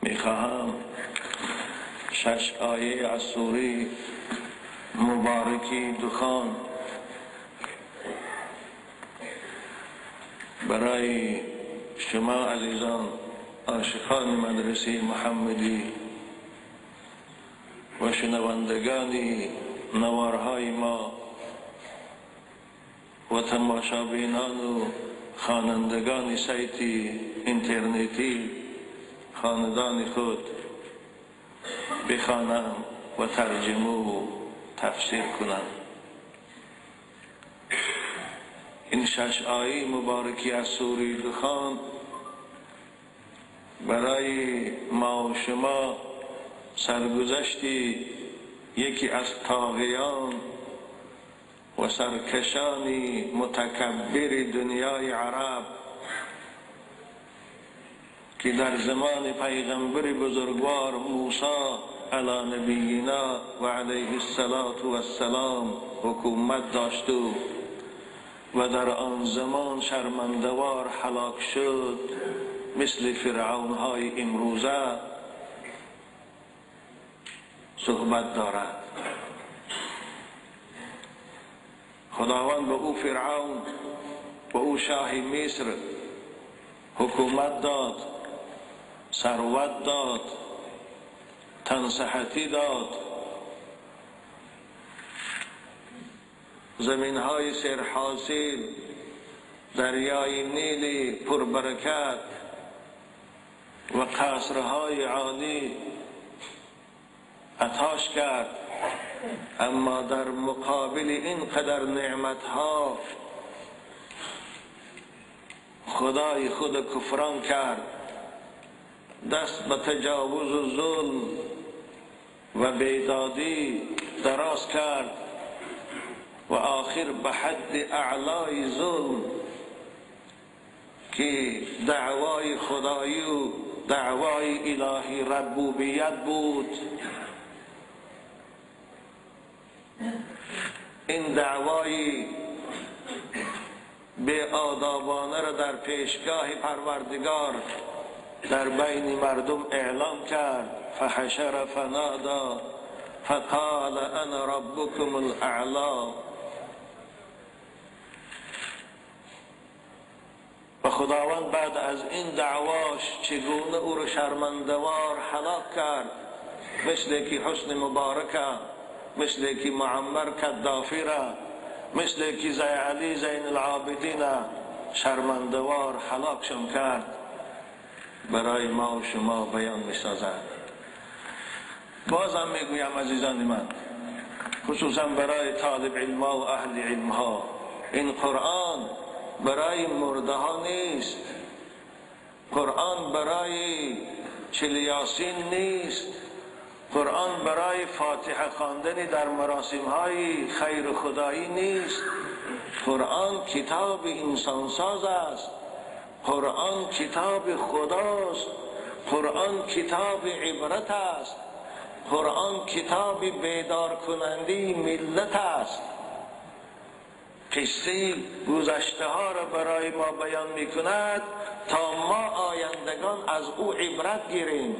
میخواهم 6 آیه از سوره مبارکی دخان برای شما عزیزان عاشقان مدرسه محمدی و شنوندگان نوارهای ما و تماشابینان و خوانندگان سایت اینترنتی خاندان خود بخوانم و ترجمه و تفسیر کنم. این 6 آیه مبارکی از سوره دخان برای ما و شما سرگذشتی یکی از طاغیان و سرکشان متکبر دنیای عرب که در زمان پیغمبر بزرگوار موسی علی نبینا و علیه الصلاة و السلام حکومت داشت و در آن زمان شرمندوار هلاک شد، مثل فرعون های امروزه صحبت دارد. خداوند به او فرعون، به او شاه مصر حکومت داد، ثروت داد، تنصحتی داد، زمین های سرحاصل، دریای نیل پربرکت و قصرهای عالی عطاش کرد. اما در مقابل این قدر نعمتها خدای خود کفران کرد، دست به تجاوز و ظلم و بیدادی دراز کرد و آخر به حد اعلای ظلم که دعوای خدایی و دعوای الهی ربوبیت بود، این دعوای به آدابانه را در پیشگاه پروردگار در بین مردم اعلام کرد. فحشر فنادا فقال انا ربکم الاعلا. و خداوند بعد از این دعواش چگونه او را شرمندوار هلاک کرد، مثل که حسن مبارکه، مثل که معمر قذافی را، مثل که زی علی زین العابدین شرمندوار هلاکشان کرد، برای ما و شما بیان می سازد. بازم میگویم عزیزان من، خصوصا برای طالب علم ها و اهل علم ها، این قرآن برای مرده ها نیست، قرآن برای 40 یاسین نیست، قرآن برای فاتحه خواندن در مراسم های خیر خدایی نیست. قرآن کتاب انسانساز است، قرآن کتاب خداست، قرآن کتاب عبرت است، قرآن کتاب بیدار کننده ملت است. قصه گذشته ها را برای ما بیان می کند تا ما آیندگان از او عبرت گیریم،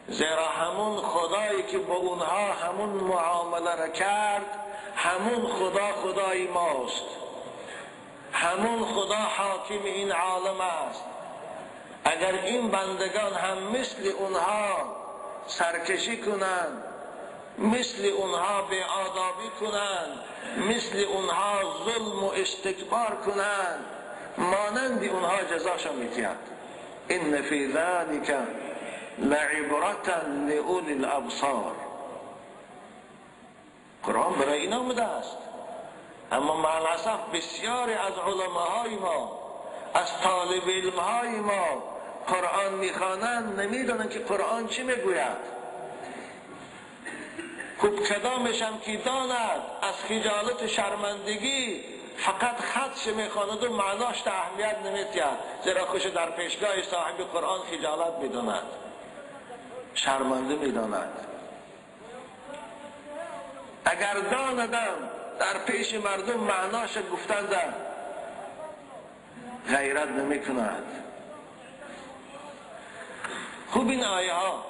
زیرا همون خدایی که با اونها همون معامله را کرد، همون خدا خدای ماست، همون خدا حاکم این عالم است. اگر این بندگان هم مثل اونها سرکشی کنند، مثل اونها بی‌آدابی کنند، مثل اونها ظلم و استکبار کنند، مانند اونها جزاشان می‌دهد. ان فی ذلک لعبرة لأولی الابصار. قرآن برای این آمده است. اما مع الاسف بسیاری از علماهای ما، از طالب علمهای ما قرآن میخوانند، نمیدانند که قرآن چی میگوید. خوب کدامش هم که داند از خجالت شرمندگی فقط خطش میخواند و معناش تا اهمیت نمیدهد، زیرا خوش در پیشگاه صاحب قرآن خجالت میداند، شرمنده میداند. اگر داندم در پیش مردم معناش گفتند غیرت نمی کند. خوب این آیه ها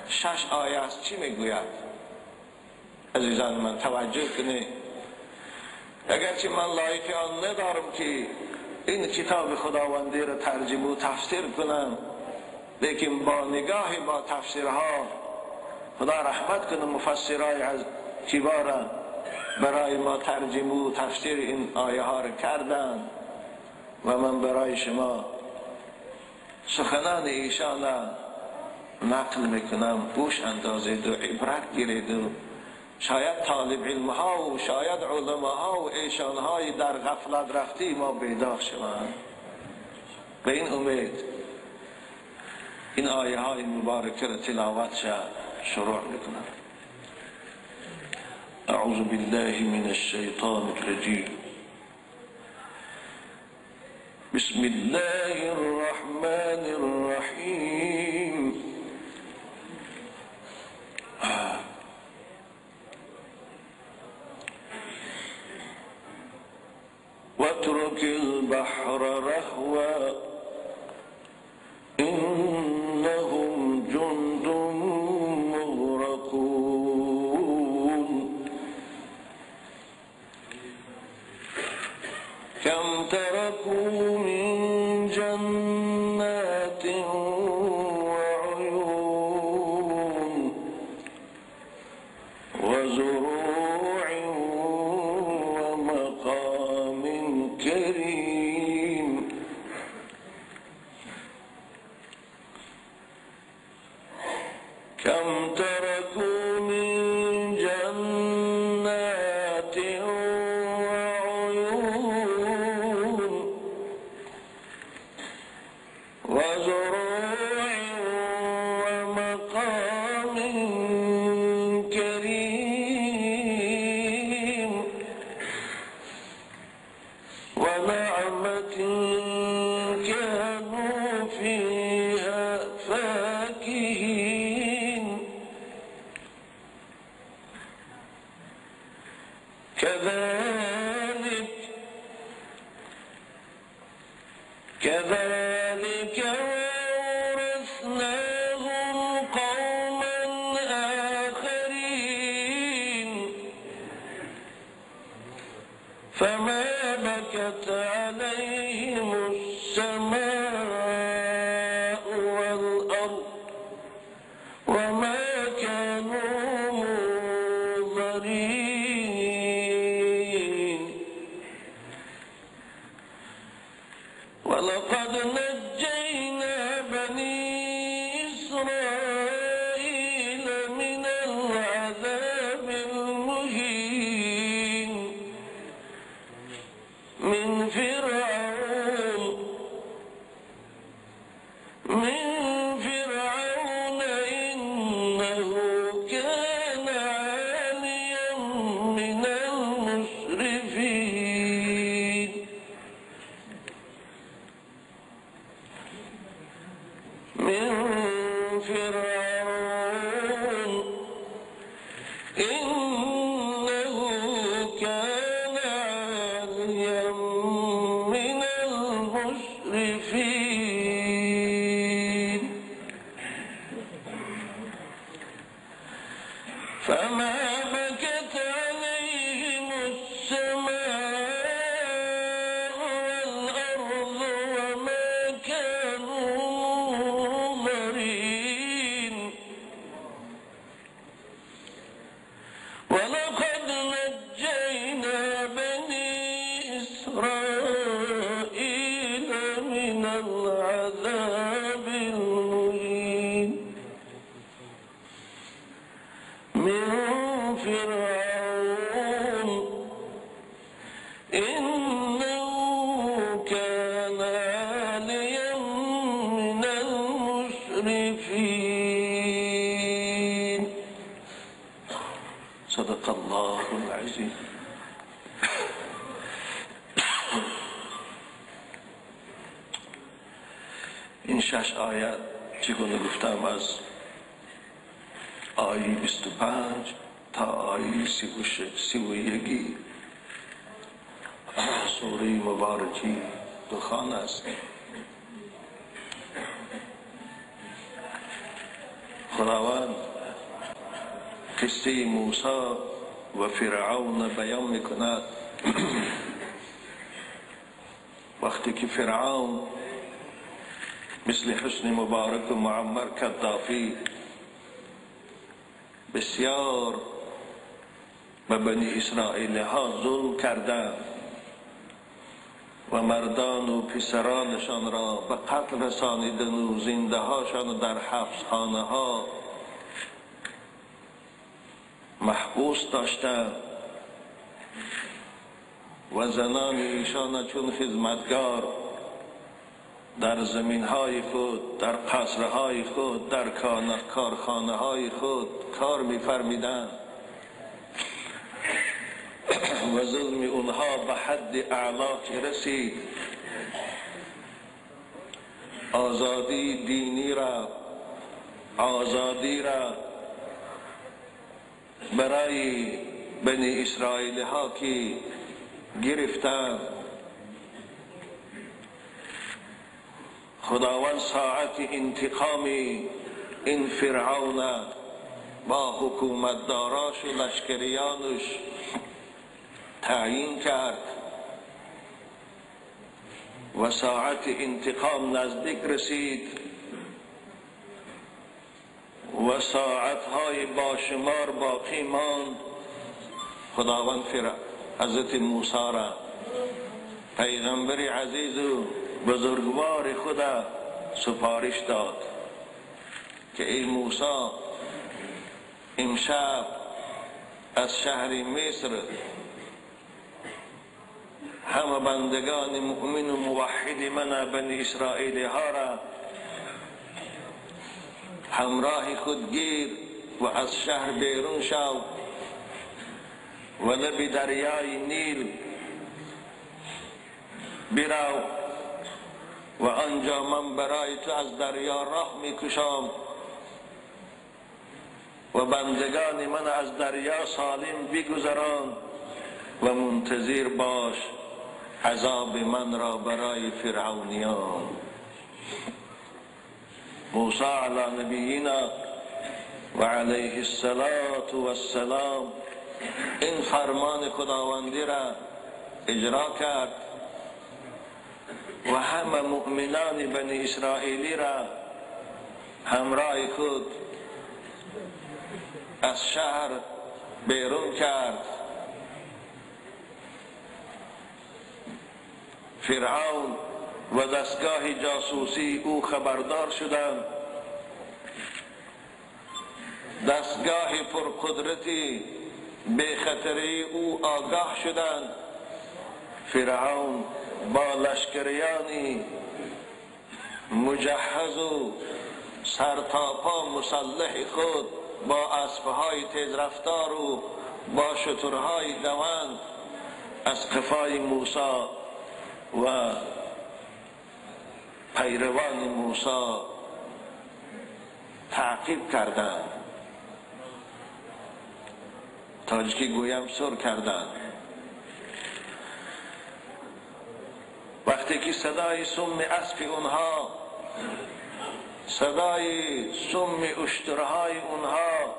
6 آیه است، چی میگوید؟ عزیزان من توجه کنید، اگرچه من لایق آن ندارم که این کتاب خداوندی را ترجمه و تفسیر کنم، لیکن با نگاه با تفسیرها خدا رحمت کنه مفسرای از کبار برای ما ترجمه و تفسیر این آیه ها را کردند و من برای شما سخنان ایشان نقل میکنم، گوش اندازید و عبرت گیرید و شاید طالب علم ها و شاید علما ها و ایشان های در غفلت رفتی ما بیدار شوند. به این امید این آیه های مبارکه را تلاوت شروع میکنم. اعوذ بالله من الشیطان الرجیم. بسم الله الرحمن الرحیم. واترك البحر رهوا إنهم جند مغرقون. كم تركوا من جنات وعيون وزروع ومقام كريم. كم تركوا من جنات وعيون وزروع ومقام كريم ونعمة كانوا فيها فاكهين. كذلك وورثناهم قوما آخرين فما بكت عليهم السماء والأرض وما كانوا منظرين. ولقد نجينا بني إسرائيل من العذاب المهين من فرعون إنه كان عاليا من المسرفين. من فرعون إنه كان عاليا من المسرفين. فما بكت عليهم السماء والأرض وما كانوا منظرين. ولقد نجينا بني إسرائيل من العذاب المهين من فرعون إنه كان عاليا من المسرفين. صدق الله العظيم. این 6 آیت چگونه گفتم از آیه 25 تا آیه 31 سوره مبارکی دخان است. خداوند قصه موسی و فرعون بیان میکند. وقتی که فرعون مثل حسن مبارک و معمر قذافی بسیار به بنی اسرائیل ها ظلم کردند و مردان و پسرانشان را به قتل رسانیدند و زنده هاشان در حبسخانه ها محبوس داشتند و زنان ایشان چون خدمتگار در زمین های خود، در قصرهای خود، در کارخانه های خود کار می‌فرمیدند و ظلم اونها به حد اعلا رسید. آزادی دینی را، آزادی را برای بنی اسرائیل ها که گرفتند، خداوند ساعت انتقام این فرعون با حکومتداراش و لشکریانش تعیین کرد و ساعت انتقام نزدیک رسید و ساعتهای با شمار باقی ماند. خداوند حضرت موسی را، پیغمبر عزیز و بزرگوار خدا، سفارش داد که ای موسی، امشب از شهر مصر همه بندگان مؤمن و موحد من بنی اسرائیل ها را همراه خود گیر و از شهر بیرون شو و لب دریای نیل برو و آنجا من برای تو از دریا راه میکشم و بندگان من از دریا سالم بگذران و منتظر باش عذاب من را برای فرعونیان. موسی علی نبینا و علیه الصلاة والسلام این فرمان خداوندی را اجرا کرد و همه مؤمنان بنی اسرائیلی را همراه خود از شهر بیرون کرد. فرعون و دستگاه جاسوسی او خبردار شدند. دستگاه پرقدرتی به خطری او آگاه شدند. فرعون با لشکریانی مجهز و سرتاپا مسلح خود، با اسبهای تیز رفتار و با شترهای دوند، از قفای موسی و پیروان موسی تعقیب کردند. تاجیکی گویم سر کردند. وقتی که صدای سم اسب اونها، صدای سم اشترهای اونها،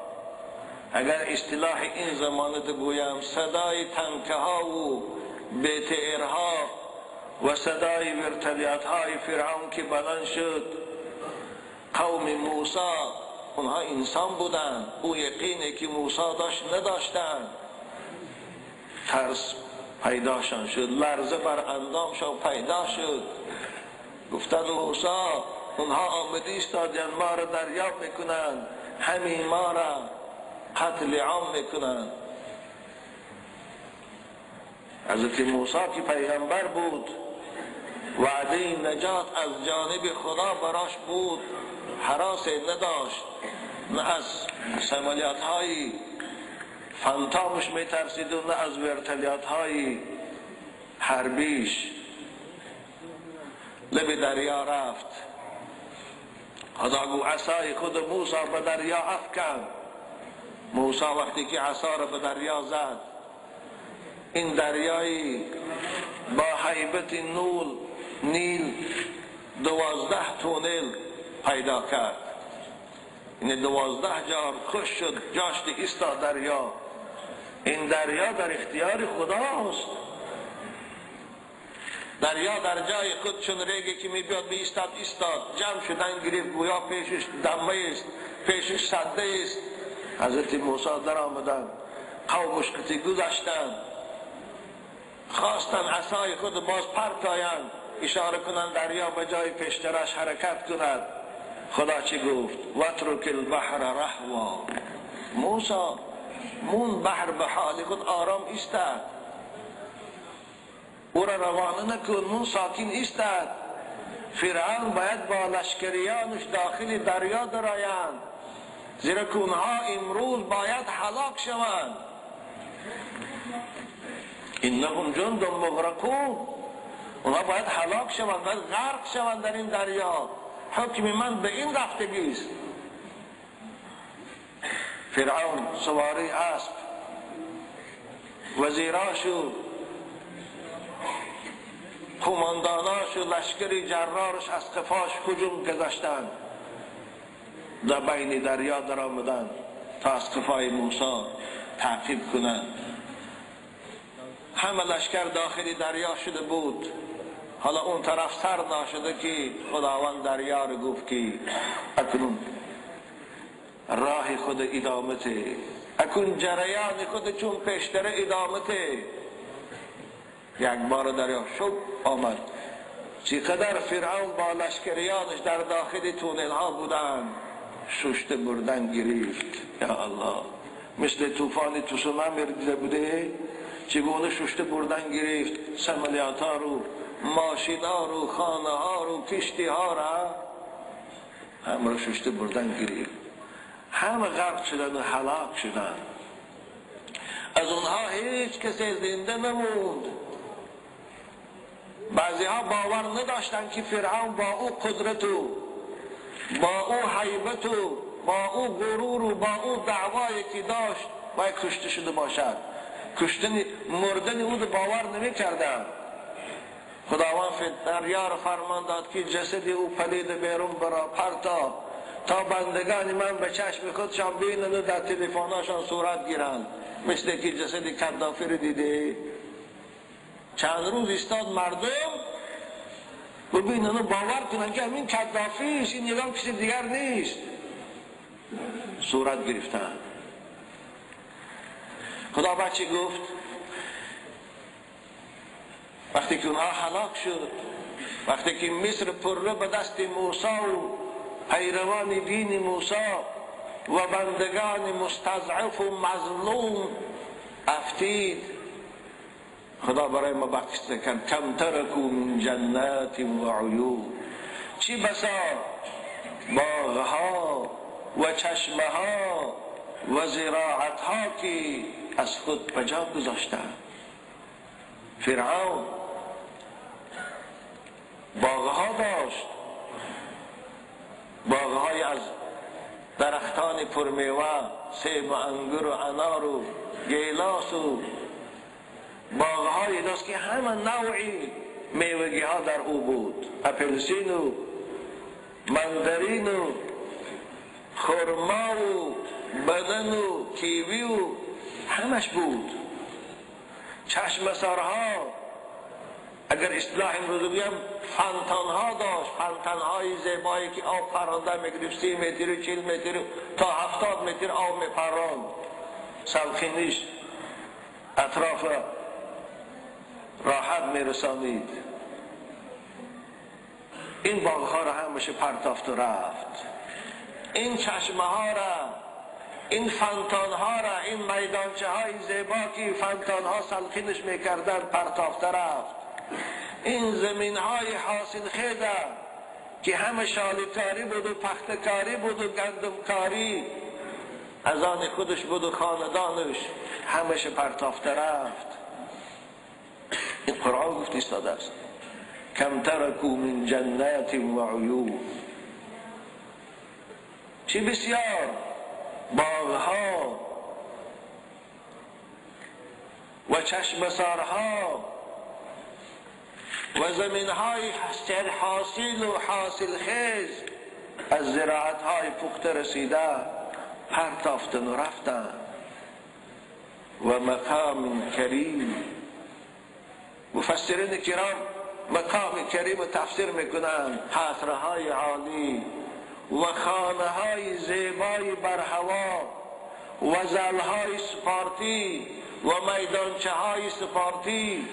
اگر اصطلاح این زمانه گویم صدای تنکه ها و بیتئرها و صدای ورتلیات های فرعون که بلند شد، قوم موسی اونها انسان بودند، او یقینی که موسی داشت نداشتند. ترس پیداشان شد، لرزه بر اندامشان پیدا شد. گفتند موسی اونها آمده ایستادند، ما را دریاب میکنند، همین ما را قتل عام میکنند. حضرت موسی که پیغمبر بود، وعده نجات از جانب خدا براش بود، هراس نداشت، نه از سمالیات های فانتامش میترسید و نه از ورتلیات های حربیش. لب دریا رفت. خدا گو عصای خود موسی به دریا افکن. موسی وقتی که عصا را به دریا زد، این دریایی با هیبت نیل 12 تونل پیدا کرد. این 12 جار خوش شد، جاش ایستاد دریا. این دریا در اختیار خداست. دریا در جای خود چون ریگی که می بیاد بیستاد ایستاد، جمع شدن گرفت، گویا پیشش دمه است، پیشش سده است. حضرت موسی در آمدن، قومش کتی گذشتند، خواستن عصای خود باز پرت آیند، اشاره کنند دریا به جای پیشترش حرکت کند. خدا چی گفت؟ واترک البحر رهوا. موسی مون بحر به حال خود آرام ایستاد، او را روانه نکن، مون ساکن ایستاد. فرعون باید با لشکریانش داخل دریا درآیند، زیرا که اونها امروز باید هلاک شوند. انهم جند مغرقون. اونها باید هلاک شوند، باید غرق شوند در این دریا. حکم من به این رفتگی است. فرعون سواری اسب، وزیراشو، قمانداناشو، لشکری جرارش از قفاش هجوم گذاشتند، در بین دریا در آمدند تا از قفای موسی تعقیب کنند. همه لشکر داخلی دریا شده بود. حالا اون طرف سر ناشده که خداوند دریا رو گفت که اکنون راه خود ادامته، اکنون جریان خود چون پیشتر ادامته. یک بار دریا شب آمد. چقدر فرعون با لشکریانش در داخل تونل ها بودند، ششته بردن گرفت. یا الله، مثل طوفان تسونامی دیده بوده، چگونه ششته بردن گرفت سملیات ها رو، ماشین ها رو، خانه ها رو، کشتی ها را، هم رو ششته بردن گرفت. همه غرق شدن و هلاک شدن. از اونها هیچ کسی زنده نموند. بعضی ها باور نداشتن که فرعون با او قدرت و با او هیبت و با او غرور و با او دعوایی که داشت باید کشته شده باشد. کشتن مردن او باور نمی کردن. خداوند دریا را فرمان داد که جسد او پلید بیرون برا پرتا تا بندگان من به چشم خودشان بینند و در تلفن‌هاشان صورت گیرند، مثل که جسد قذافی رو دیده. چند روز ایستاد مردم ببینن و باور کنند که همین قذافی است، این یگان کسی دیگر نیست. صورت گرفتن. خدا بچه گفت وقتی که اونها هلاک شد، وقتی که مصر پره به دست موسی و پیروان دین موسی و بندگان مستضعف و مظلوم افتید، خدا برای ما بخشش کرد. کم ترکوا من جنات و عیون. چی بسا باغها و چشمها و زراعتها که از خود به جا گذاشتند. فرعون باغها داشت، باغهای از درختان پرمیوه، سیب و انگور و انار و گیلاس و باغهای داشت که همه نوعی میوگی ها در او بود، اپلسین و مندرین و خرما و بدن و کیوی و همش بود. چشم سارها، اگر اصطلاح امروز بگم فانتان ها داشت، فانتان های زیبایی که آب پرانده میگرفت، 30 متر و 40 متر تا 70 متر آب میپراند، سلخینیش اطراف راحت میرسانید. این باغها را همشه پرتافت و رفت. این چشمه ها را، این فانتان ها را، این میدانچه های زیبا که فانتان ها سلخینش میکردن پرتافته رفت. این زمین های حاصل خیزه که همه شالیکاری بود و پختکاری بود و گندمکاری از آن خودش بود و خاندانش، همش پرتافته رفت. این قرآن گفت ایستاده است. کم ترکوا من جنات و عیون. چی بسیار باغها و چشمسارها و زمینهای حاصل و حاصل خیز از زراعت های پخته رسیده پرتافتن و رفتن. و مقام کریم، مفسرین کرام مقام کریم تفسیر میکنن قصرهای عالی و خانه های زیبای برهوا و زلهای سپارتی و میدانچه های سپارتی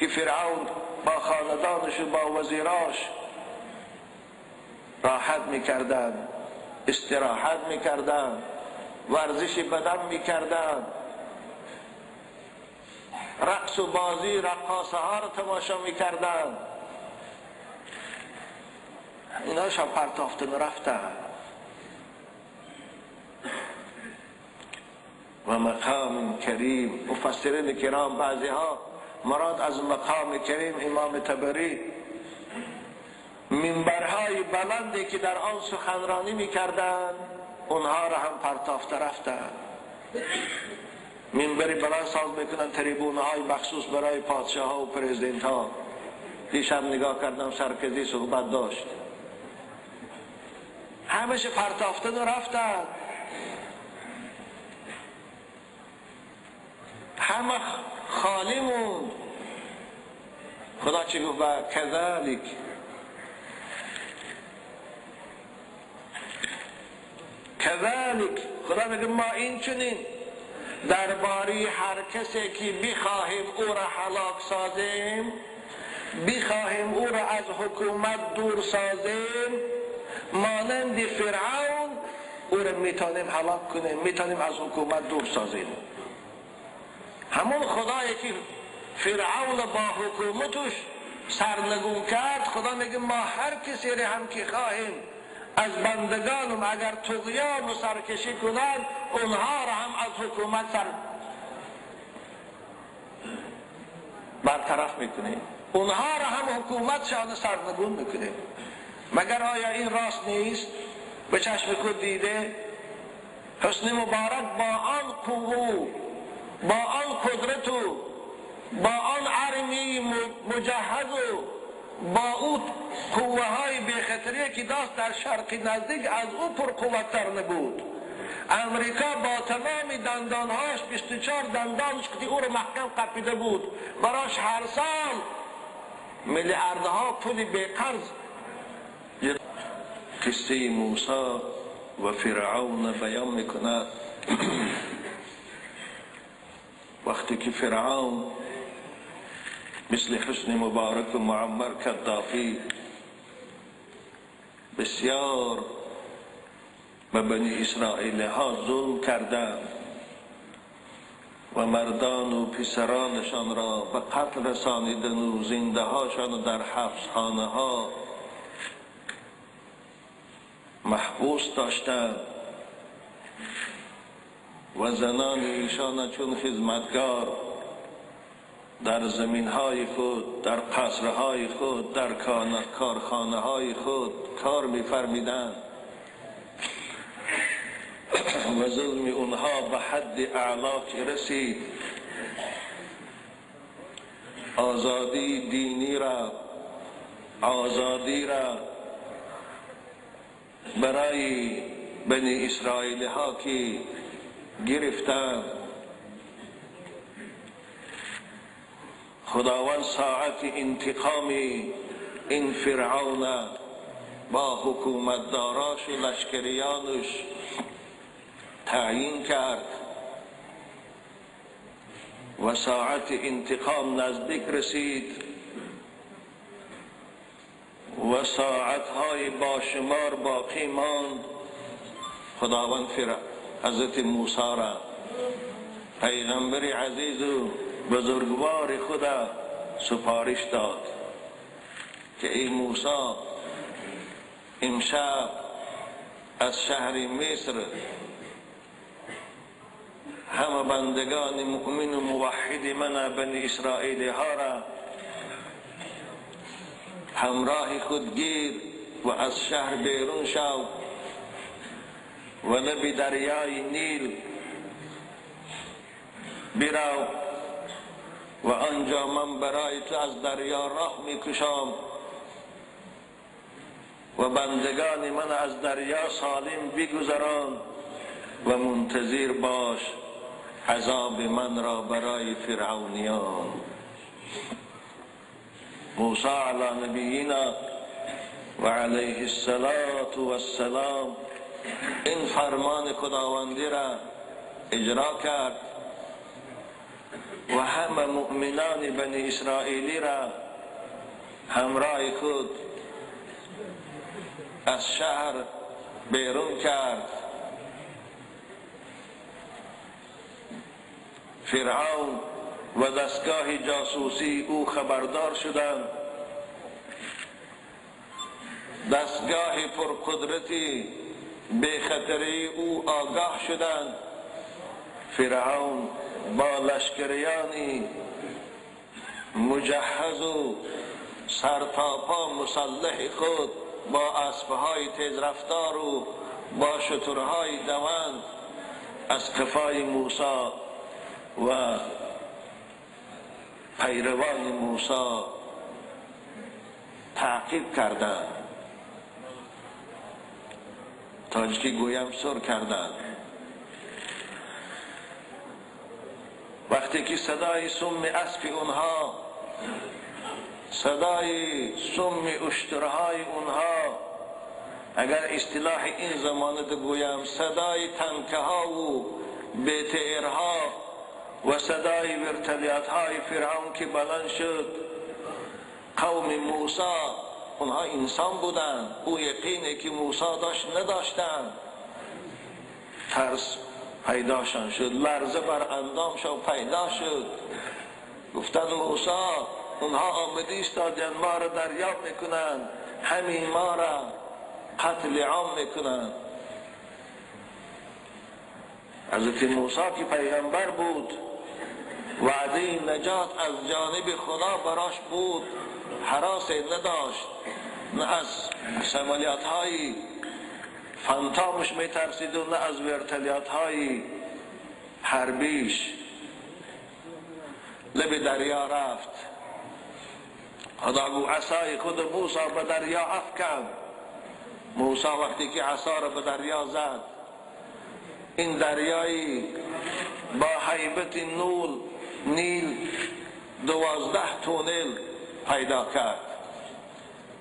که فرعون با خاندانش و با وزیراش راحت میکردن، استراحت میکردن، ورزش بدن میکردن، رقص و بازی رقاصه ها رو تماشا میکردن. اینا شب پرتافتن و رفتن. و مقام کریم، مفسرین کرام بعضی ها مراد از مقام کریم امام طبری منبرهای بلندی که در آن سخنرانی میکردن اونها را هم پرتافته رفتن. منبری بلند ساز میکنن، تریبونه های مخصوص برای پادشاه ها و پرزیدنت ها. دیشب نگاه کردم سرکزی صحبت داشت، همش پرتافتن و رفتن، همه خالی موند. خدا چی گفت؟ و کذالک، کذالک. خدا میگه ما این چنین درباره هر کسی که بخواهیم او را هلاک سازیم، بخواهیم او را از حکومت دور سازیم، مانند فرعون او را میتونیم هلاک کنیم، میتونیم از حکومت دور سازیم. همون خدایی که فرعون با حکومتش سرنگون کرد، خدا میگه ما هر کسی را هم که خواهیم از بندگانم اگر طغیان و سرکشی کنند، اونها را هم از حکومت سر برطرف میکنیم، اونها را هم حکومتشان سرنگون میکنیم. مگر آیا این راست نیست؟ به چشم خود دیده حسنی مبارک با آن قوه، با آن قدرت و با آن ارمی مجهز و با او قوه های بیخطری که داشت در شرق نزدیک از او پرقوت‌تر نبود. امریکا با تمام دندانهاش 24 دندانش که او رو محکم قپیده بود، براش هر سال میلیاردها پول بی قرض. قصه موسی و فرعون بیان میکند. وقتی که فرعون مثل حسن مبارک و معمر قذافی بسیار به بنی اسرائیل ها ظلم کردند و مردان و پسرانشان را به قتل رسانیدن و زنده هاشان در حبسخانه ها محبوس داشتند و زنان ایشان چون خدمتگار در زمین های خود، در قصرهای خود، در کارخانه های خود کار می‌فرمیدند و ظلم اونها به حد اعلا رسید. آزادی دینی را، آزادی را برای بنی اسرائیل ها که گرفتند، خداوند ساعت انتقام این فرعون با حکومتداراش و لشکریانش تعیین کرد و ساعت انتقام نزدیک رسید و ساعتهای با شمار باقی ماند. خداوند حضرت موسی را، پیغمبر عزیز و بزرگوار خدا، سفارش داد که ای موسی، امشب از شهر مصر همه بندگان مؤمن و موحد من بنی اسرائیل ها را همراه خود گیر و از شهر بیرون شو و لب دریای نیل برو و آنجا من برای تو از دریا راه میکشم و بندگان من از دریا سالم بگذران و منتظر باش عذاب من را برای فرعونیان. موسی علی نبینا و علیه الصلاة والسلام این فرمان خداوندی را اجرا کرد و همه مؤمنان بنی اسرائیلی را همراه خود از شهر بیرون کرد. فرعون و دستگاه جاسوسی او خبردار شدند. دستگاه پرقدرتی به خطری او آگاه شدند. فرعون با لشکریانی مجهز و سرتاپا مسلح خود با اسبهای تیز رفتار و با شترهای دوند از قفای موسی و پیروان موسی تعقیب کردند. تاجکی گویم سر کردند. وقتی که صدای سم اسب اونها، صدای سم اشترهای اونها، اگر اصطلاح این زمانه بگویم صدای تنکه ها و بیتئرها و صدای ورتلیات های فرعون که بلند شد، قوم موسی اونها انسان بودند، او یقینی که موسی داشت نداشتند. ترس پیداشان شد، لرزه بر اندام شد پیدا شد. گفتند موسی اونها آمده ایستادند، ما را دریاب میکنند، همین ما را قتل عام میکنند. حضرت موسی که پیغمبر بود، وعده نجات از جانب خدا براش بود، هراس نداشت، نه از سمالیات های فانتامش میترسید و نه از ورتلیات های حربیش. لب دریا رفت. خدا گفت عصای خود موسی به دریا افکن. موسی وقتی که عصا را به دریا زد، این دریایی با هیبت نیل 12 تونل پیدا کرد.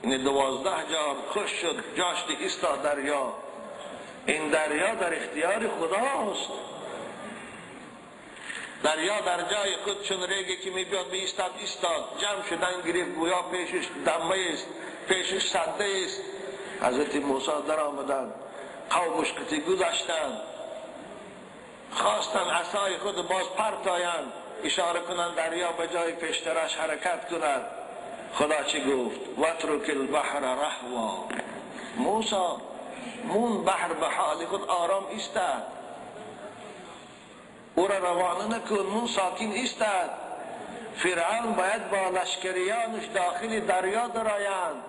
این 12 جا خوش شد، جاش ایستاد دریا. این دریا در اختیار خداست. دریا در جای خود چون ریگی که می بیاد ایستاد ایستاد، جمع شدن گرفت، گویا پیشش دمه است، پیشش سده است. حضرت موسی در آمدند، قومش قطعی گذاشتند، خواستند عصای خود باز پرتایند، اشاره کنند دریا به جای پیشترش حرکت کند. خدا چی گفت؟ واترک البحر رهوا. موسی مون بحر به حال خود آرام ایستاد، او را روانه نکن، مون ساکن ایستاد. فرعون باید با لشکریانش داخل دریا درآیند،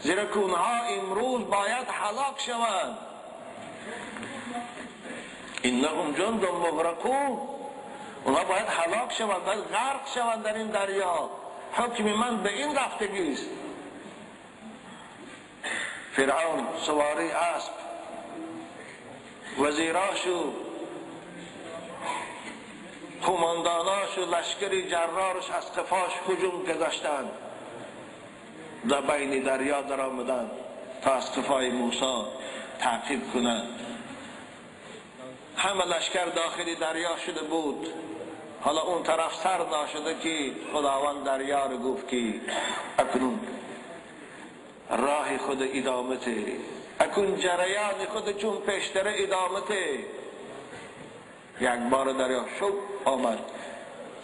زیرا که اونها امروز باید هلاک شوند. انهم جند مغرقون. اونها باید هلاک شوند، باید غرق شوند در این دریا. حکم من به این رفتگی است. فرعون سواری اسب، وزیراشو، قمانداناش و لشکری جرارش از قفاش هجوم گذاشتند، در بین دریا در آمدند تا از قفای موسی تعقیب کنند. همه لشکر داخل دریا شده بود. حالا اون طرف سر ناشده که خداوند دریا رو گفت که اکنون راه خود ادامته، اکنون جریان خود چون پیشتر ادامته. یک بار دریا شد آمد.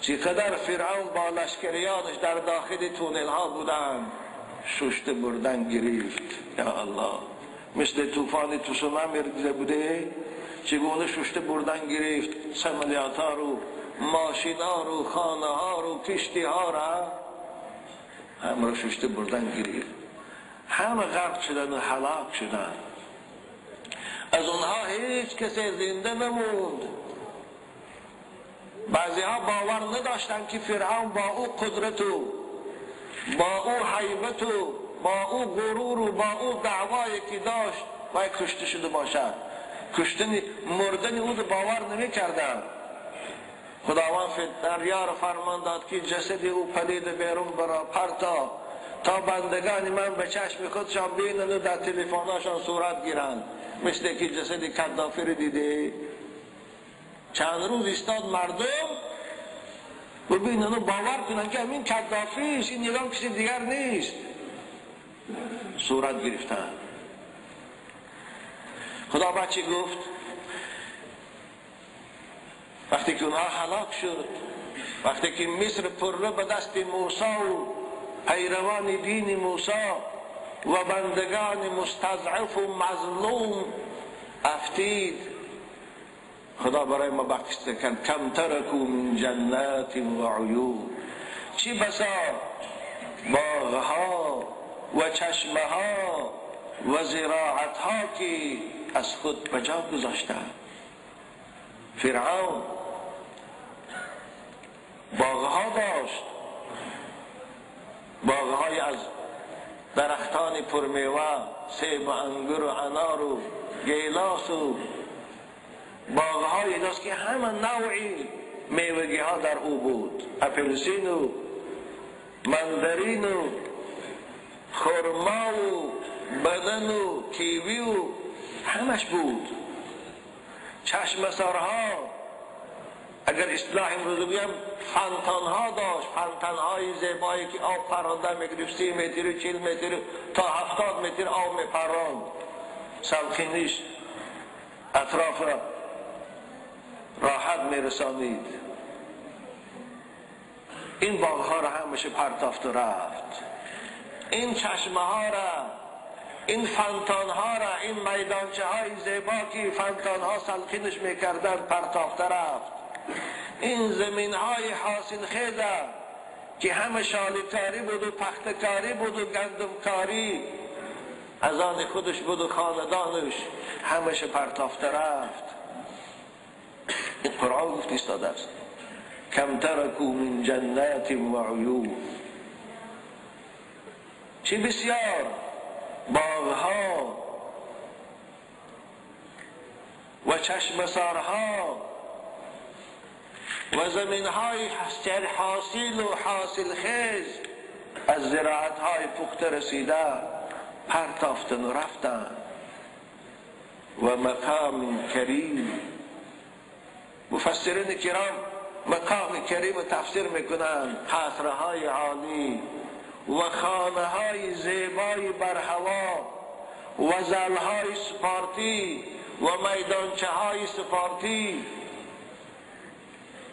چقدر فرعون با لشکریانش در داخل تونل ها بودند، ششته بردن گرفت. یا الله، مثل طوفان تسونامی دیده بوده، چگونه ششته بردن گرفت سملیات ها رو، ماشین ها رو، خانه ها رو، کشتی ها را، هم رو ششته بردن گرفت. همه غرق شدن و هلاک شدن. از اونها هیچ کسی زنده نموند. بعضی ها باور نداشتند که فرعون با او قدرت و با او هیبت و با او غرور و با او دعوایی که داشت باید کشته شده باشد. کشتن مردن او باور نمی کردن. خداوند دریا را فرمان داد که جسد او پلید بیرون برا پرتا تا بندگان من به چشم خودشان بینند و در تلفن‌هاشان صورت گیرند، مثل که جسد قذافی رو دیده. چند روز ایستاد مردم ببینن و باور کنند که همین قذافی است، این یگان کسی دیگر نیست. صورت گرفتن. خدا بعد چی گفت؟ وقتی که اونها هلاک شد، وقتی که مصر پره به دست موسی و پیروان دین موسی و بندگان مستضعف و مظلوم افتید، خدا برای ما بخشش کرد. کم ترکوا من جنات و عیون، چی بسا باغها و چشمه ها و زراعت ها که از خود به جا گذاشتند. فرعون باغها داشت، باغهای از درختان پرمیوه، سیب و انگور و انار و گیلاس و باغهای داشت که همه نوعی میوگی ها در او بود، اپلسین و مندرین و خرما و بدن و کیوی و همش بود. چشمسارها، اگر اصطلاح امروز بگم فنتانها داشت، فنتانهای زیبایی که آب پرانده میگرفت، 30 متر و 40 متر تا 70 متر آب میپراند، سلخینیش اطراف را راحت میرسانید. این باغها را همشه پرتافت و رفت، این چشمه ها را، این فنتان ها را، این میدانچه های زیبا که فنتان ها سلخینش میکردند پرتافته رفت. این زمین های حاصل خیزه که همه شالیکاری بود و پختکاری بود و گندمکاری از آن خودش بود و خاندانش، همش پرتافته رفت. این قرآن گفت ایستاده است، کم ترکوا من جنات و عیون، چه بسیار باغها و چشمسارها و زمینهای حاصل و حاصل خیز از زراعتهای پخته رسیده پرتافتن و رفتن. و مقام کریم، مفسرین کرام مقام کریم تفسیر میکنند، قصرهای عالی و خانه های زیبای برهوا و زلهای سپارتی و میدانچه های سپارتی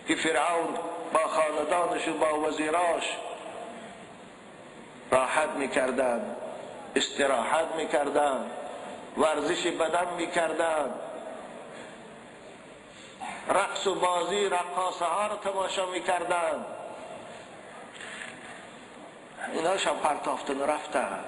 که فرعون با خاندانش و با وزیراش راحت میکردند، استراحت میکردند، ورزش بدن میکردند، رقص و بازی رقاصه ها را تماشا میکردند. اینها شب پرتافتن و رفتن.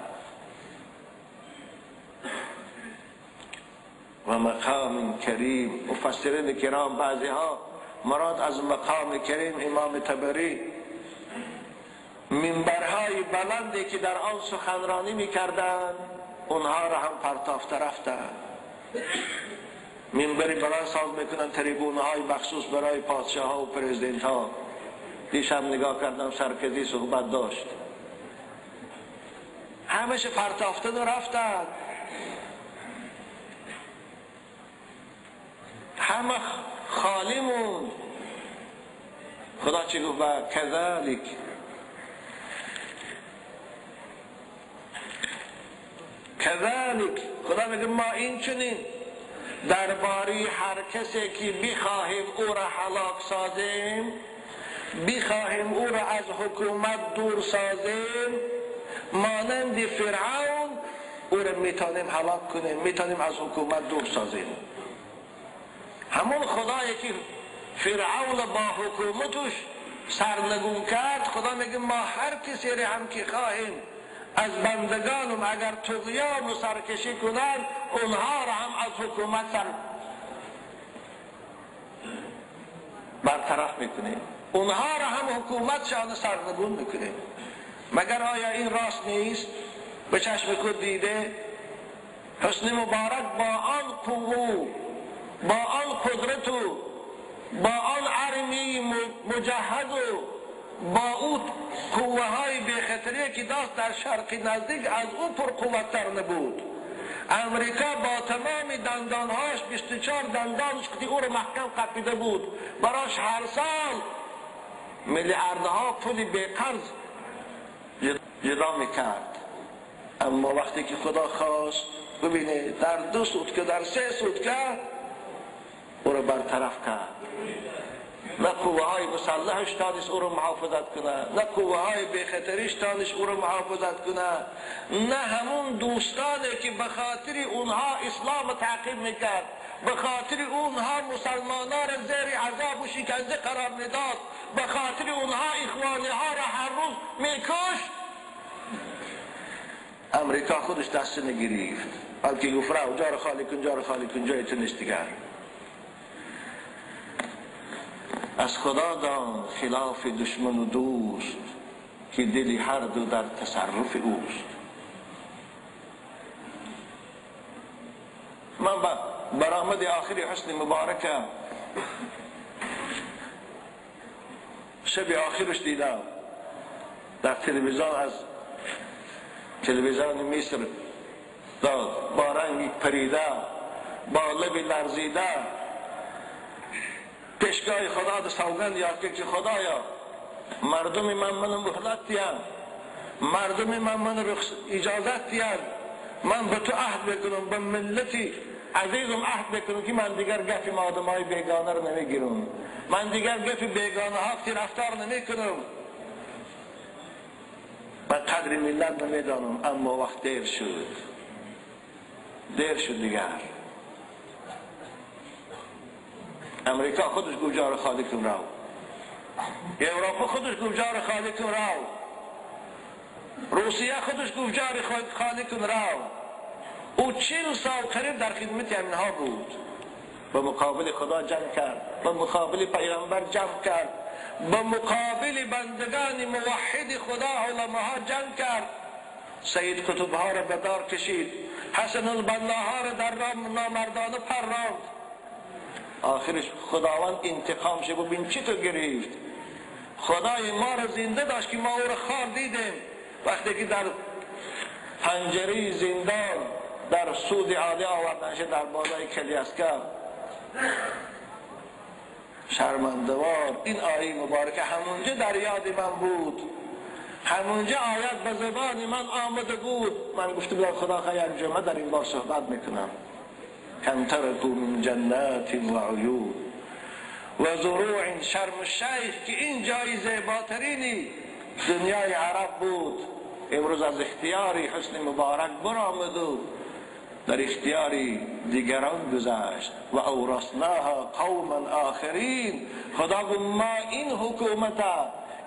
و مقام کریم، مفسرین کرام بعضی ها مراد از مقام کریم امام طبری منبرهای بلندی که در آن سخنرانی میکردند اونها را هم پرتافته رفتند. منبری بلند ساز میکنن، تریبون های مخصوص برای پادشاه ها و پرزیدنت ها. دیشب نگاه کردم سرکزی صحبت داشت، همش پرتافتن و رفتن، همه خالی موند. خدا چی گفت؟ و کذالک، کذالک، خدا میگه ما این چنین درباره هر کسی که بخواهیم او را هلاک سازیم، بخواهیم او را از حکومت دور سازیم، مانند فرعون او را میتونیم هلاک کنیم، میتونیم از حکومت دور سازیم. همون خدایی که فرعون با حکومتش سرنگون کرد، خدا میگه ما هر کسی را هم که خواهیم از بندگانم اگر طغیان و سرکشی کنند، اونها را هم از حکومت سر برطرف میکنیم، اونها را هم حکومت شان سرنگون میکنیم. مگر آیا این راست نیست؟ به چشم خود دیده؟ حسنی مبارک با آن قوه، با آن قدرت و با آن ارمی مجهز و با او قوه های بخطری که داشت در شرق نزدیک از او پرقوتتر نبود. امریکا با تمام دندانهاش 24 دندانش که او رو محکم قپیده بود، براش هر سال میلیاردها پول بی قرض جدا میکرد. اما وقتی که خدا خواست، ببینه در 2 سوت که در 3 سوت کرد، او رو برطرف کرد. نه قوه های مسلحش تانست او رو محافظت کنه، نه قوه های بخطریش تانست او رو محافظت کنه، نه همون دوستانه که به خاطر اونها اسلام تعقیب میکرد، به خاطر اونها مسلمانان را زیر عذاب و شکنجه قرار میداد، به خاطر اونها اخوانی ها را هر روز میکشت. امریکا خودش دست نگرفت، بلکه گفت رو جا رو خالی کن، جا رو خالی کن، جای تو نیست دیگر. از خدا دان خلاف دشمن و دوست، که دل هر دو در تصرف اوست. من برآمد آخری حسن مبارک شب آخرش دیدم در تلویزیون، از تلویزیون مصر داد، با رنگ پریده، با لب لرزیده، پیشگاه خدا ده سوگند یاد کرد که خدایا مردم من منو مهلت دیند، مردم من منو اجازت دیند، من به تو عهد بکنم، به ملتی عزیزم عهد بکنم که من دیگر گپ آدمای بیگانه رو نمیگیرم، من دیگر گپ بیگانه ها که رفتار نمیکنم، من قدر ملت نمیدانم. اما وقت دیر شد، دیر شد دیگر. امریکا خودش گفت جا رو خالی کن رو، اروپا خودش گفت جا رو خالی کن رو، روسیه خودش گفت جا رو خالی کن رو. او 40 سال قریب در خدمت اینها بود. به مقابل خدا جنگ کرد، به مقابل پیغمبر جنگ کرد، به مقابل بندگان موحد خدا علماها جنگ کرد. سید قطبها را به دار کشید، حسن البناها را در راه نامردانه پراند. آخرش خداوند انتقام شد. ببین چی تو گرفت. خدای ما را زنده داشت که ما او را خوار دیدیم. وقتی که در پنجره زندان در سود عالی آوردن شد در بالای کلیسکا، شرمندوار این آیه مبارکه همونجا در یاد من بود، همونجا آیت به زبان من آمده بود. من گفته بودم خدا خیر جمعه در این بار صحبت میکنم. کم ترکوا من جنات و عیون و زروع. شرم الشیخ که این جای زیباترینی دنیای عرب بود، امروز از اختیاری حسن مبارک برآمد و در اختیار دیگران گذشت. و اورثناها قوما آخرین. خدا گفت ما این حکومت،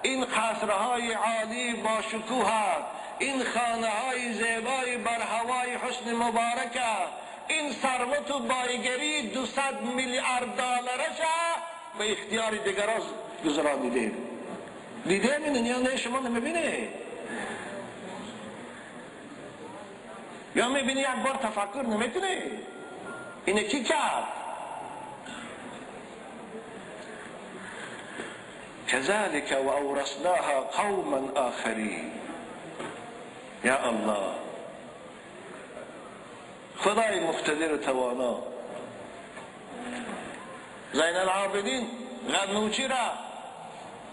این قصرهای عالی با شکوه، این خانه های زیبای بر هوای حسن مبارک، این ثروت و بایگری 200 میلیارد دلارش به اختیار دیگران گذرانیدیم. دیدیم این یا نه؟ شما نمیبینه یا میبینی یک بار تفکر نمیکنی اینه کی کرد؟ كذلك وأورثناها قوما آخرین. یا الله، خدای مقتدر و توانا زین العابدین غنوچی را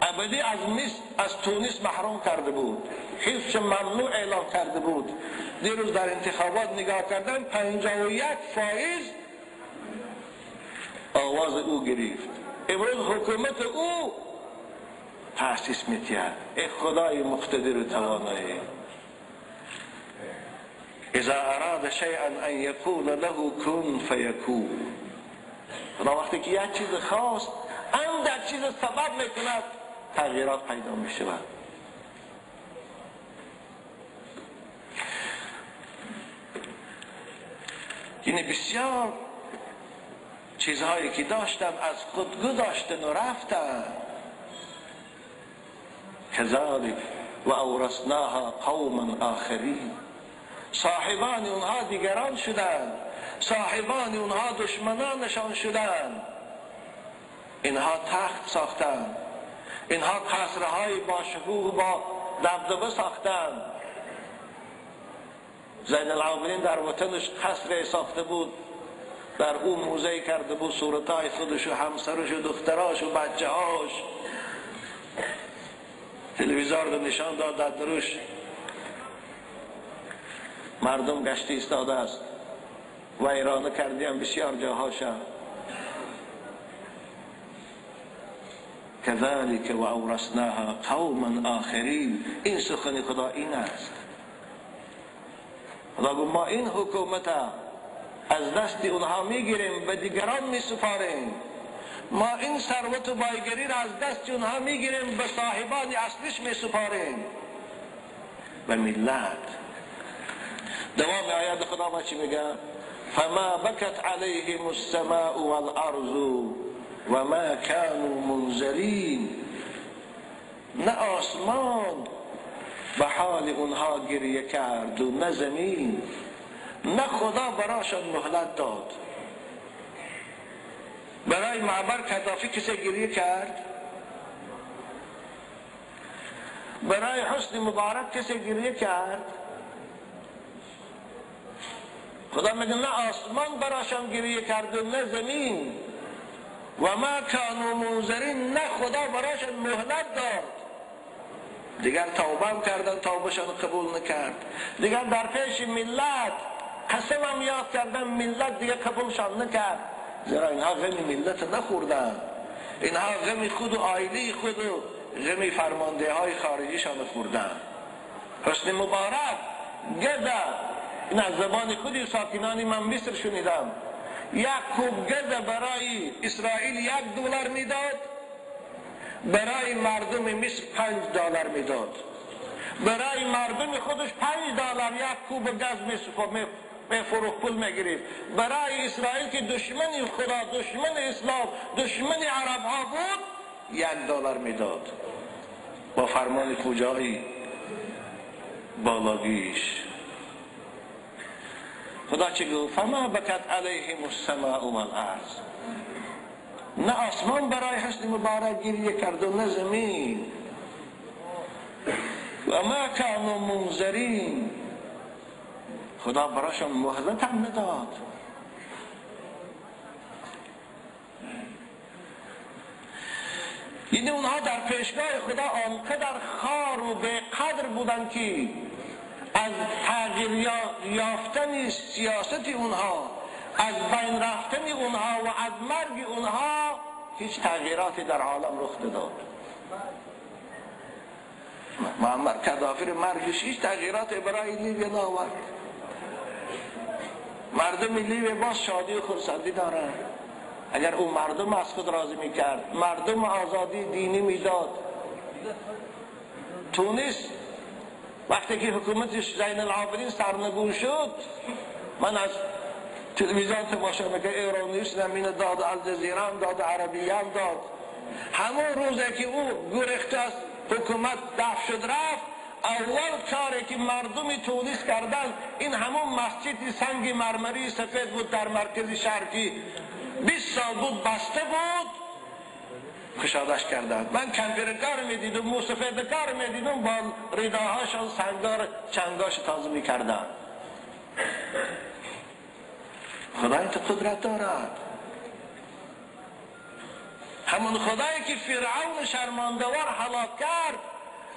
ابدی از مصر، از تونس محروم کرده بود، حفظ ممنوع اعلام کرده بود. دیروز در انتخابات نگاه کردن 51% آواز او گرفت. امروز حکومت او تأسیس میتید. ای خدای مقتدر و توانایی، اذا اراد شیئا ان یقول له کن فیکون. خدا وقتی که یک چیز خواست، اندک چیز سبب میکند، تغییرات پیدا میشود. یعنی بسیار چیزهایی که داشتن از خود گذاشتن و رفتن. کذالک و اورثناها قوما آخرین. صاحبان اونها دیگران شدند، صاحبان اونها دشمنانشان شدند. اینها تخت ساختند، اینها قصرهای با شکوه و با دبدبه ساختند. زین العابدین در وطنش قصر ساخته بود، در او موزه کرده بود صورتهای خودش و همسرش و دختراش و بچه هاش. تلویزیون رو نشان داد، در دروش مردم گشتی ایستاده است و ایرانه کردیم بسیار جاهاشا. كذلك و اورثناها قوما آخرین. این سخن خدا این است. خدا گفت ما این حکومت از دست اونها میگیریم به دیگران میسپاریم. ما این ثروت و بایگری را از دست اونها میگیریم به صاحبان اصلیش میسپاریم، به ملت. دوام آیات خدا ما چی میگه؟ فما بکت علیهم السماء والارض و ما كانوا منظرین. نه آسمان به حال اونها گریه کرد و نه زمین، نه خدا براشان مهلت داد. برای معبر قذافی کسی گریه کرد؟ برای حسنی مبارک کسی گریه کرد؟ خدا میگه نه آسمان براشان گریه کرد و نه زمین، و ما کانوا منظرین، نه خدا براشان مهلت داد. دیگر توبه هم کردن، توبهشان قبول نکرد. دیگر در پیش ملت قسم هم یاد کردن، ملت دیگه قبولشان نکرد. زیرا اینها غم ملت نخوردن، اینها غم خود و عائله خود و غم فرمانده های خارجیشان خوردن. حسنی مبارک گزه، این از زبان خودی ساکنانی من مصر شنیدم، یک کوب گزه برای اسرائیل $1 میداد، برای مردم مصر $5 میداد. برای مردم خودش $5 یک کوب گز میفروخت، پول میگرفت. برای اسرائیل که دشمن خدا، دشمن اسلام، دشمن عرب ها بود، $1 میداد. با فرمان کجایی بالاگیش. خدا چه گفت؟ فما بکت علیهم السماء والارض. نه آسمان برای حسنی مبارک گریه کرد و نه زمین. و ما کانوا منظرین. خدا براشون مهلت هم نداد. یعنی اونها در پیشگاه خدا آنقدر خار و بی‌قدر بودن که از تغییر یافتن سیاست اونها، از بین رفتن اونها و از مرگ اونها هیچ تغییراتی در عالم رخ نداد. معمر قذافی مرگش هیچ تغییراتی برای لیبی نآورد. مردم لیبی باز شادی و خرسندی دارند. اگر او مردم از خود راضی میکرد، مردم آزادی دینی میداد. تونس وقتی که حکومت زین العابدین سرنگون شد، من از تلویزیون تماشا میکردم، ایرانیوس نمینه داد، الجزیره هم داد، عربیه هم داد. همون روزی که او گریخت از حکومت دفع شد رفت، اول کاری که مردم تونس کردن این همون مسجد سنگ مرمری سفید بود در مرکز شهر که 20 سال بود بسته بود، کشادش کردن. من کمپیرکار میدیدم، موسفیدکار میدیدم، با رداهاشان سنگار چنگاش تازه میکردن. خدای تو قدرت دارد. همون خدایی که فرعون شرماندوار هلاک کرد،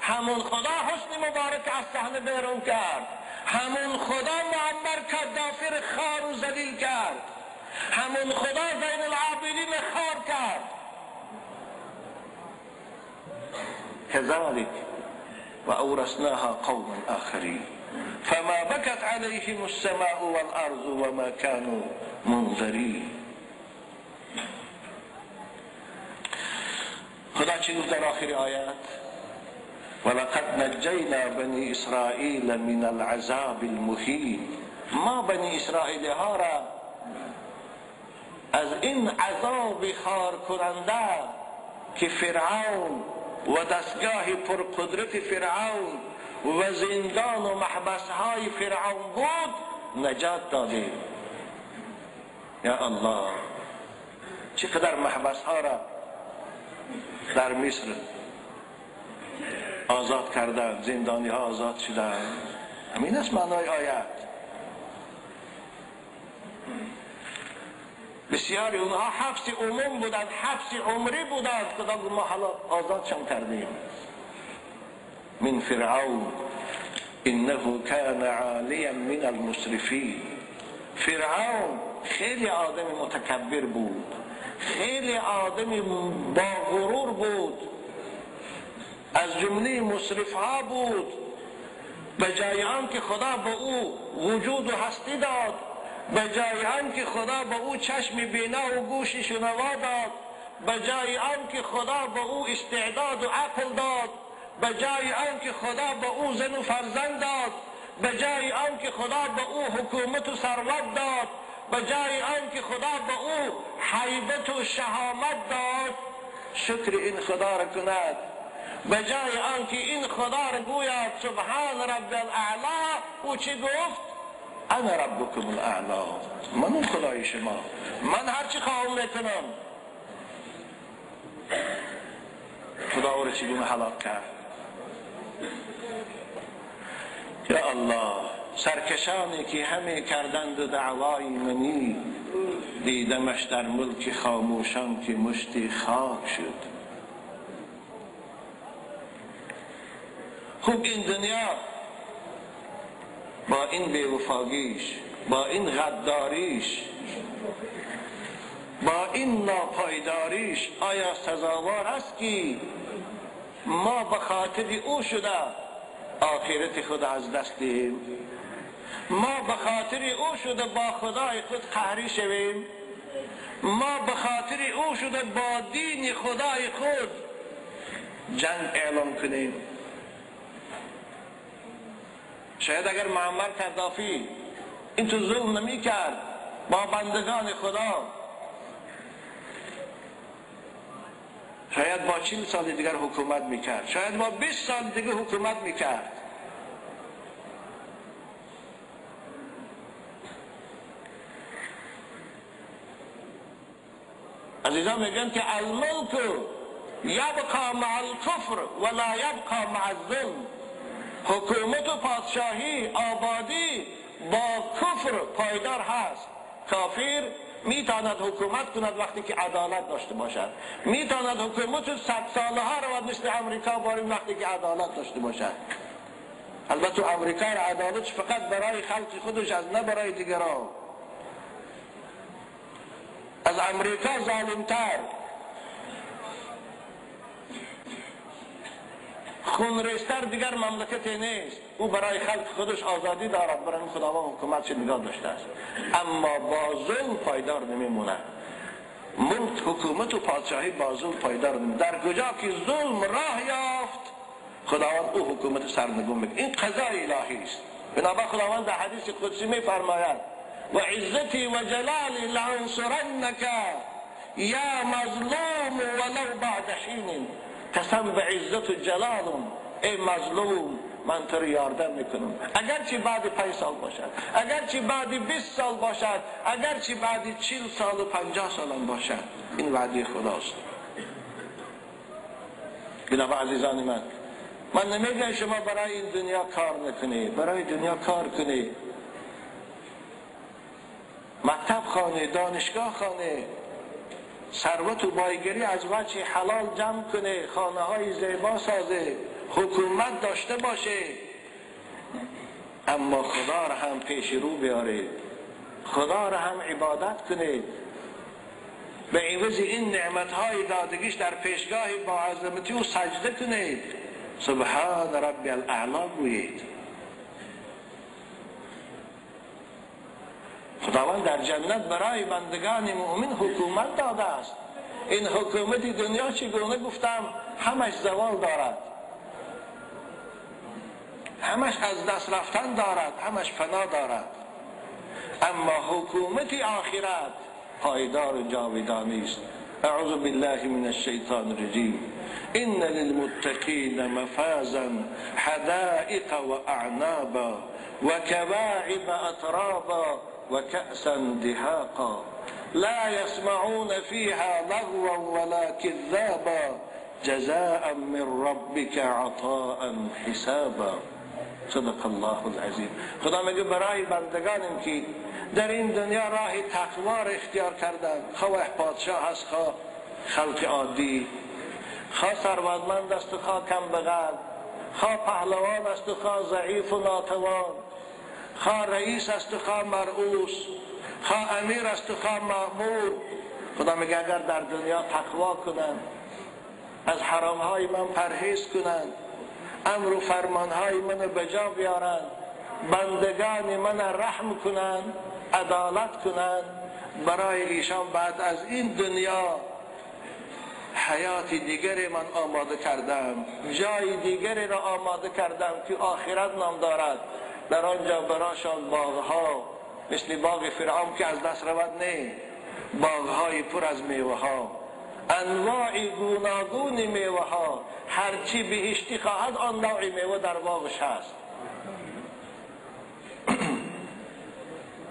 همون خدا حسنی مبارک از صحنه بیرون کرد، همون خدا معمر قذافی خار و ذلیل کرد، همون خدا زین العابدین خار کرد. كذلك وأورثناها قوما آخرين فما بكت عليهم السماء والأرض وما كانوا منظرين. خدا چی گفت در آخر آیات؟ ولقد نجینا بنی اسرائیل من العذاب المهین. ما بنی اسرائیل ها را از این عذاب خار کننده که فرعون و دستگاه پرقدرت فرعون و زندان و محبسهای فرعون بود نجات دادیم. یا الله، چقدر محبسها را در مصر آزاد کردند، زندانی ها آزاد شدند. همین است معنای آیت. بسیاری اونها حبس عموم بودند، حبس عمری بودند، خدا گفت ما حالا آزادشان کردیم. من فرعون انه کان عالیا من المسرفین. فرعون خیلی آدم متکبر بود، خیلی آدم با غرور بود، از جمله مسرف ها بود. به جای آنکه خدا به او وجود و هستی داد، به جای آنکه خدا به او چشم بینا و گوش شنوا داد، به جای آنکه خدا به او استعداد و عقل داد، به جای آنکه خدا به او زن و فرزند داد، به جای آنکه خدا به او حکومت و ثروت داد، به جای آنکه خدا به او هیبت و شهامت داد، شکر این خدا را کند. به جای آنکه این خدا را گوید سبحان رب الاعلی، او چی گفت؟ انا ربکم الاعلی، من اون خدای شما، من هرچی خواهم میکنم. خدا او را چگونه هلاک کرد؟ یا الله، سرکشانی که همه کردند و دعوای منی، دیدمش در ملک خاموشان که مشتی خاک شد. خوب این دنیا با این بی‌وفاگیش، با این غداریش، با این ناپایداریش، آیا سزاوار است که ما به خاطر او شده آخرت خود از دست دهیم؟ ما به خاطر او شده با خدای خود قهری شویم؟ ما به خاطر او شده با دین خدای خود جنگ اعلام کنیم؟ شاید اگر معمر قذافی این تو ظلم نمی کرد با بندگان خدا، شاید با 40 سال دیگر حکومت میکرد، شاید با 20 سال دیگر حکومت میکرد. عزیزان میگن که الملک یبقى مع الکفر ولا یبقى مع الظلم. حکومت و پادشاهی آبادی با کفر پایدار هست. کافر میتواند حکومت کند وقتی که عدالت داشته باشد، میتواند حکومت 100 ساله ها را مثل امریکا باریم وقتی که عدالت داشته باشد. البته امریکا عدالت فقط برای خلق خودش از، نه برای دیگران. از امریکا ظالمتر، خونریزتر دیگر مملکتی نیست. او برای خلق خودش آزادی دارد، برای خداوند حکومتش نگاه داشته است، اما با ظلم پایدار نمیموند. ملک، حکومت و پادشاهی با ظلم پایدار نمیموند. در کجا که ظلم راه یافت، خداوند او حکومت سرنگون میکند. این قضای الهی است. بنابر خداوند در حدیث قدسی میفرماید و عزتی و جلالی لانصرنک یا مظلوم ولو بعد حین. قسم به عزت و جلالم ای مظلوم، من تو رو یاردم میکنم، اگرچه بعد 5 سال باشد، اگرچه بعد 20 سال باشد، اگرچه بعد 40 سال و 50 سال هم باشد. این وعده خداست. بنابر عزیزان من، من نمیگم شما برای این دنیا کار نکنی، برای دنیا کار کنی، مکتب خانه، دانشگاه خانه، ثروت و بایگری از وجه حلال جمع کنه، خانه های زیبا سازه، حکومت داشته باشه، اما خدا را هم پیش رو بیاره، خدا را هم عبادت کنه. به عوض این نعمت های دادگیش در پیشگاه با عظمتی او سجده کنید، سبحان ربی الاعلی گویید. خداوند در جنت برای بندگان مؤمن حکومت داده است. این حکومت دنیا چگونه گفتم همش زوال دارد، همش از دست رفتن دارد، همش فنا دارد، اما حکومت آخرت پایدار و جاودانی است. اعوذ بالله من الشیطان الرجیم. ان للمتقین مفازا حدائق واعنابا وكواعب اترابا وكأسا دهاقا لا يسمعون فيها لغوا ولا كذابا جزاء من ربك عطاء حسابا. صدق الله العظیم. خدا میگه برای بندگانم که در این دنیا راه تقوا را اختیار کردند، خواه پادشاه است، خواه خلق عادی، خواه ثروتمند است و خواه کم بغل، خواه پهلوان است و خواه ضعیف و ناتوان، خواه رئیس است و خواه مرعوس، خواه امیر است و خواه مأمور. خدا میگه اگر در دنیا تقوا کنند، از حرامهای من پرهیز کنند، امر و فرمانهای من به جا بیارند، بندگان من رحم کنند، عدالت کنند، برای ایشان بعد از این دنیا حیات دیگری من آماده کردم، جای دیگری را آماده کردم که آخرت نام دارد. در آنجا براشان باغها مثل باغ فرعون که از دست رود نه، باغهای پر از میوه ها، انواع گوناگون میوه ها، هرچی بهشتی خواهد آن نوع میوه در باغش هست.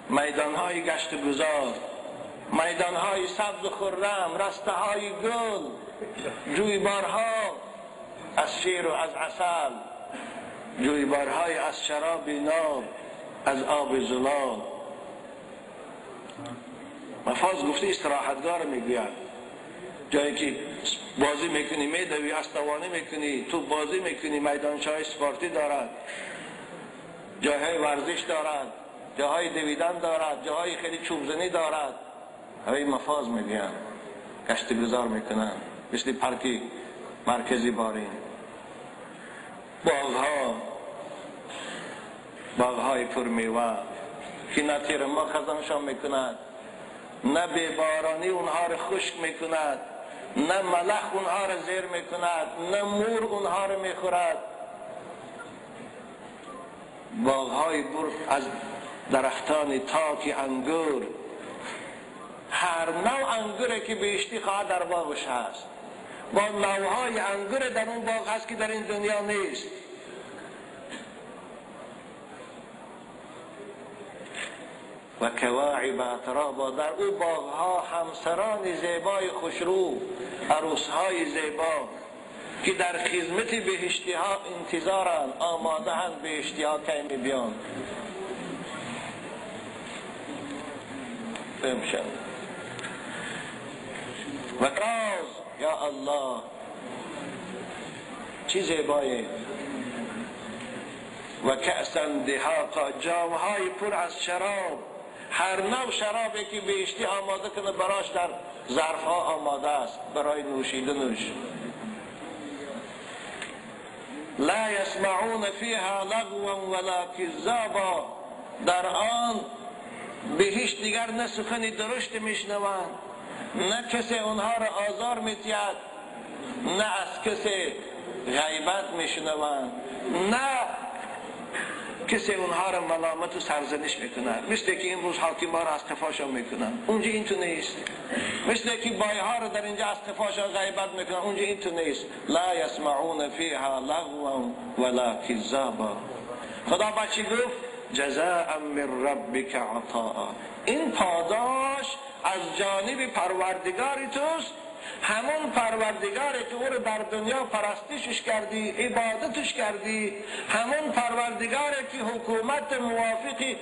میدانهای گشت گذار، میدانهای سبز و خرم، رسته های گل، جویبارها از شیر و از عسل، جویبارهای از شراب ناب، از آب زلال. مفاز گفته استراحتگاه میگوید، جایی که بازی میکنی، میدوی، استوانه میکنی، تو بازی میکنی، میدانچه سپورتی دارد، جاهای ورزش دارد، جاهای دویدن دارد، جاهای خیلی چوبزنی دارد. همه مفاز میگویند، گشت گذار میکنند، مثل پارکی مرکزی بارین. باغها، باغهای پرمیوه که نه تیر ما خزانشان میکند، نه بیبارانی اونها را خشک میکند، نه ملخ اونها را زیر میکند، نه مور اونها را میخورد. باغهای پر از درختان تاک انگور، هر نوع انگوری که بهشتی خواهد در باغش هست، با نوعهای انگور در اون باغ هست که در این دنیا نیست. و کواعب اترابا، در او باغها همسران زیبای خوشرو، عروسهای زیبا که در خدمت بهشتی ها انتظارند، آماده اند بهشتی ها کی بیان. و راز یا الله چی زیبایی. و کأسا دهاقا، جامهای پر از شراب، هر نوع شرابی که بهشتی آماده کنه براش در ظرفها آماده است برای نوشیدنش. لا یسمعون فیها لغوا ولا کذابا، در آن بهشت دیگر نه سخن درشت میشنوند، نه کسی اونها را آزار میدهد، نه از کسی غیبت میشنوند، نه کسی اونها را ملامت و سرزنش میکنند. مثل که امروز حاکم‌ها را از قفاشان میکنند، اونجا این تو نیست. مثل که بایها را در اینجا از قفاشان غیبت میکنند، اونجا این تو نیست. لا یسمعون فیها لغوا ولا کذابا. خدا با چی گفت؟ جزاء من ربک عطاء. این پاداش از جانب پروردگار توست، همون پروردگاری که او رو در دنیا پرستشش کردی، عبادتش کردی، همون پروردگاری که حکومت موافق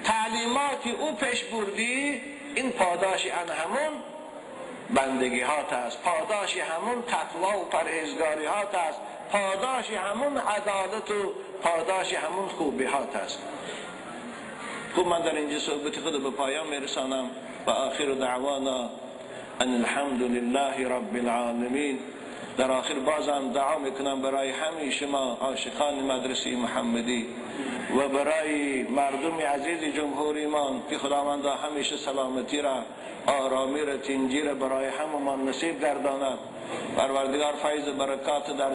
تعلیمات او پیش بردی، این پاداش ان همون بندگی هات است، پاداش همون تقوا و پرهیزگاری هات است، پاداش همون عدالت و پاداش همون خوبی هات است. خب من در اینجا صحبت خود به پایان میرسانم و آخر دعوانا ان الحمد لله رب العالمین. در آخر بازم دعا میکنم برای همه شما عاشقان مدرسه محمدی و برای مردم عزیز جمهوری ما که خداوند همیشه سلامتی را، آرامی را، تنجی را برای هممان نصیب گرداند. پروردگار فیض برکات در